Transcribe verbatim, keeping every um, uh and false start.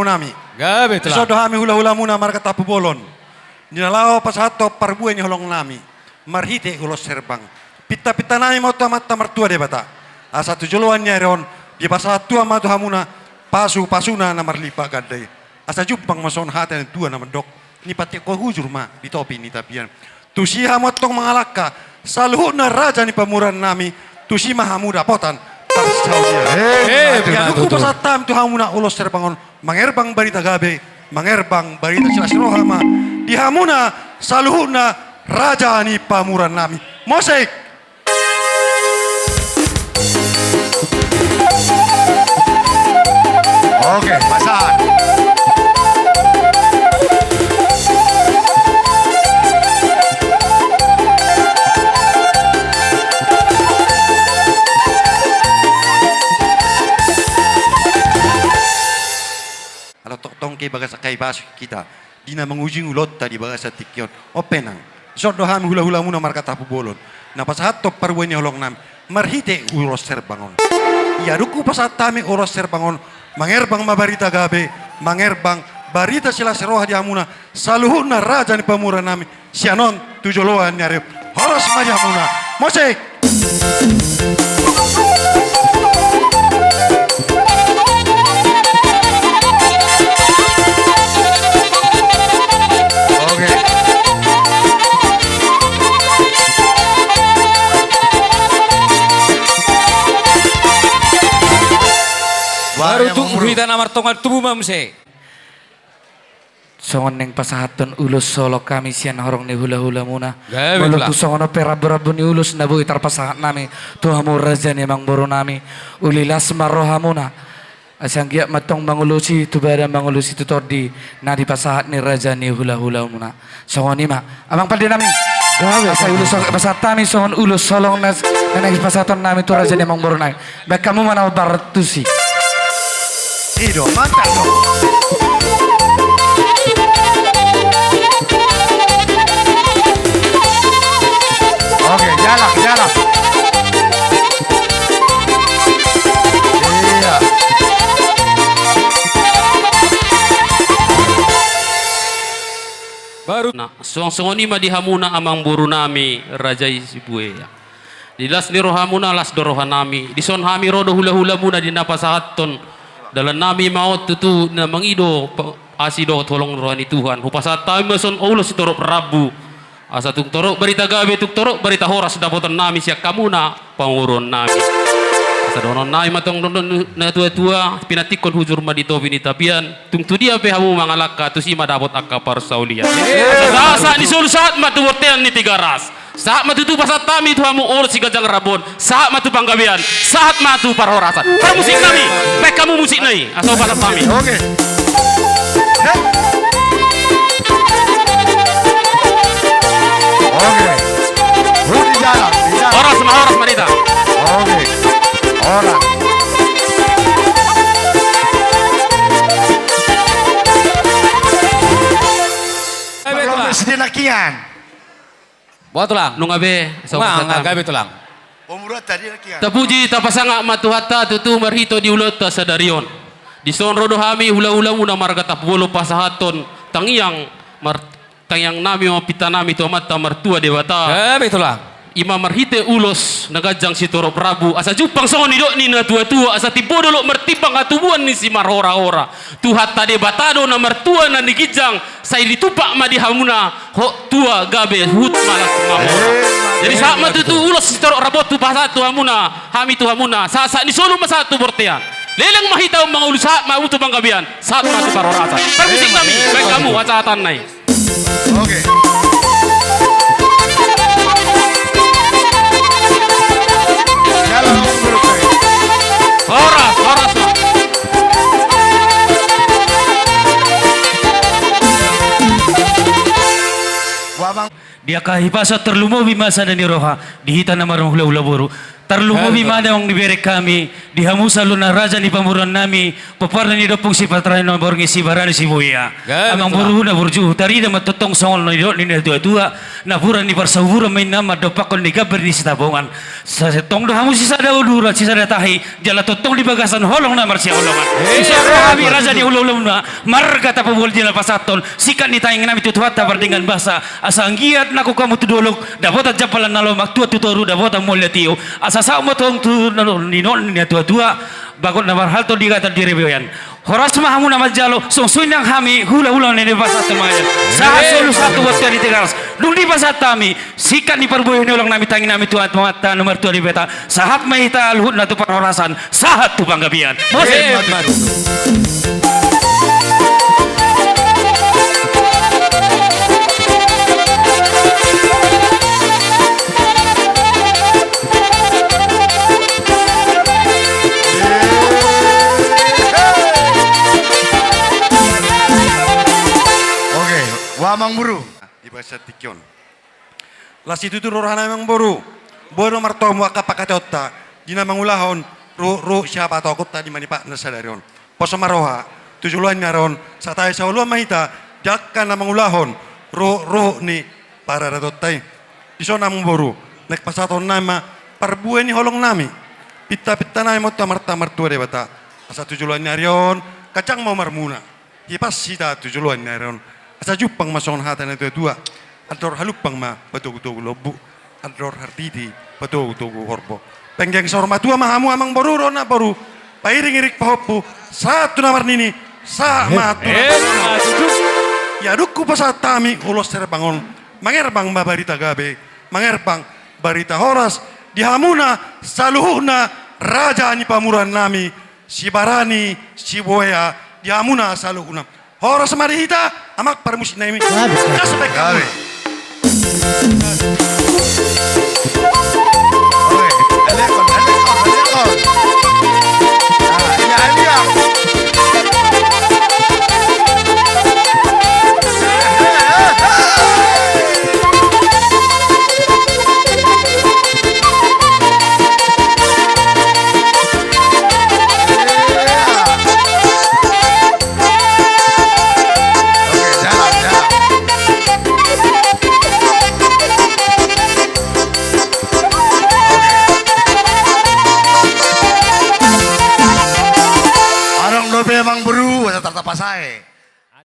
nami. Gabe, tulang. Dison do hami hulahulamuna marga Tampubolon, di na laho pasahathon parbue ni holongnami marhite ulos herbang. Pintapintanami ma tu Amanta Martua Debata, asa tu joloan ni ari on dipasahat Tuhan ma tu hamuna pasupasuna na marlipat ganda i. Asa jumpang ma songon hata ni natuatua na mandok: Ni pantikkon hujur ma di topi ni tapian. Tusi hamu antong mangalangka, saluhutna raja ni pamoruonnami, tusi ma hamu dapotan parsaulian. Eh, ia dung hupasahat hami tu hamuna ulos herbang on, mangerbang barita gabe, mangerbang barita silas roha ma di hamuna saluhutna raja ni pamoruonnami. Musik. Oke, pasahat. Ala tongtong ke bagasan hahipason hita di na mangujungi ulaonta di bagasan tingki on. On pe nang, dison do hami hulahulamuna marga Tampubolon na pasahathon parbue ni holongnami marhite ulos herbang on. Ia dung hupasahat hami ulos herbang on, mangerbang ma barita gabe, mangerbang barita silas roha di hamuna saluhutna raja ni pamoruonnami. Sian on tu joloan ni ari. Horas ma di hamuna. Musik. Oke. Baru tu hita na martonga tubu ma muse. Songon naeng pasahathon ulos holong hami sian horong ni hulahulamuna. Gabe, tulang. Molo tung songon on pe ramburambu ni ulos na boi tarpasahat nami tu hamu raja ni amangborunami, uli las ma rohamuna. Asa anggiat ma antong mangolusi tu badan, mangolusi tu tondi na dipasahat ni raja ni hulahulamuna. Songon i ma, amang pandenami. Gabe, asa ulos pasahat hami songon ulos holong na, na naeng pasahaton nami tu raja ni amangborunami. Baen hamu ma na mambahen tusi. I do, mantap do. Oke, jalan, jalan. Iya. Baru. Nah, songon, songon i ma di hamuna amangborunami, raja i si Buea. Di las ni rohamuna, las do rohanami. Dison hami ro do hulahulamuna di na pasahathon dalannami ma on tutu na mangido pa-, asi dohot holong ni roha ni Tuhan. Hupasahat hami ma songon ulos sitorop rambu. Asa tung torop barita gabe, tung torop barita horas dapotonnami sian hamuna pamoruonnami. Asa dohononnami ma antong dohonon ni natuatua, pinantikkon hujur ma di topi ni tapian, tung tu dia pe hamu mangalangka, tusi ma dapot angka parsaulian. Asa sahat, sahat ni solu, sahat ma tu bontean ni Tigaras. Sahat ma tutu pasahat hami tu hamu ulos siganjang rambu on, sahat ma tu panggabean, sahat ma tu parhorasan. Parmusiknami, baen hamu musikna i, asa hupasahat hami. Oke. Oke. Horas ma, horas ma di hita. Oke. Horas. Gabe, tulang. Boha, tulang? Nunga be, nunga gabe, tulang. Tapuji, tapasangap ma Tuhanta tutu marhite di ulaonta sadari on. Dison ro do hami hulahulamuna marga Tampubolon pasahathon tangiang, mar-, tangiangnami ma, pintanami tu Amanta Martua Debata. Gabe, tulang. I ma marhite ulos na ganjang sitorop rambu, asa jumpang songon nidok ni natuatua, asa timbo dolok martimbang hatubuan ni simarhorahora. Tuhanta Debata do na martua na di ginjang, sai ditumpak ma di hamuna, hot tua gabe huhut ma las mamora. Jadi sahat ma tutu ulos sitorop rambu on hupasahat tu hamuna, hami tu hamuna, sahat, sahat ni solu ma sahat tu bontean. Leleng ma hita mangolu, sahat ma hamu tu panggabean, sahat ma tu parhorasan. Parmusiknami, baen hamu pasahatanna i. Oke. Horas, horas. Di angka hahipason tarlumobi ma sada ni roha di hita na marhulahula boru. Tarlumobi ma damang ni bereng hami, di hamu saluhutna raja ni pamoruonnami, pomparan ni dompung sipata ni borngin, sibarani sibuea. Amangboru na burju, tarida ma tongtong songon nidok ni natuatua, napuran ni parsaumuron ma inna mandompakhon di gambir ni Sitabongan. Sai tong do hamu sisada uduran, sisada tahi, jala tongtong di bagasan holong na marsihaholongan. Dison ro hami raja ni hulahulana, marga Tapubul di na pasahathon sikat ni tangiangnami tu Tuhanta pardenggan basa, asa anggiat nangkok hamu tu dolok, dapotan jampalan na lomak, tuat tu toru, dapotan mual na tio, asa saut ma tong tu nidok ni natuatua, bagot na marhalto di gatan di robean. Horas ma hamu na manjalo, songon i nang hami hulahula na pasahathon mangajari. Sahat solu sahat tu bontean ni Tigaras. Dung dipasahat hami sikat ni parbue ni holongnami, tangiangnami tu Amanta na martua Debata, sahat ma hita luhutna tu parhorasan, sahat tu panggabean. Mauliate. Oke, wa amangboru. Di bagasan tingki on. Las situtu do rohanami amangboru, boi do martomu angka pangkataionta di na mangulahon ruhutruhut sihapatupaonta di manipat na sadari on. Poso ma roha, tu joloan ni ari on, satahi saoloan ma hita di angka na mangulahon ruhutruhut ni paradatonta i. Dison amangboru, naeng pasahatonnami ma parbue ni holongnami, pintapintanami ma tu Amanta martua Debata, asa tu joloan ni ari on ganjang ma umurmuna. Hipas hita tu joloan ni ari on, asa jumpang ma songon hata ni natuatua: Andor halumpang ma patogutogu lombu, andor hatiti patogutogu horbo. Penggeng saur matua ma hamu amangboru dohot namboru, pairingiring pahompu, sahat tu na marnini, sahat ma tu na marnono. Ia dung hupasahat hami ulos herbang on, mangerbang ma barita gabe, mangerbang barita horas di hamuna saluhutna raja ni pamoruonnami, sibarani sibuea di hamuna saluhutna. Horas ma di hita, amang parmusik nami. Gas baen hamu. Adong dope amangboru, asa tartapas ae.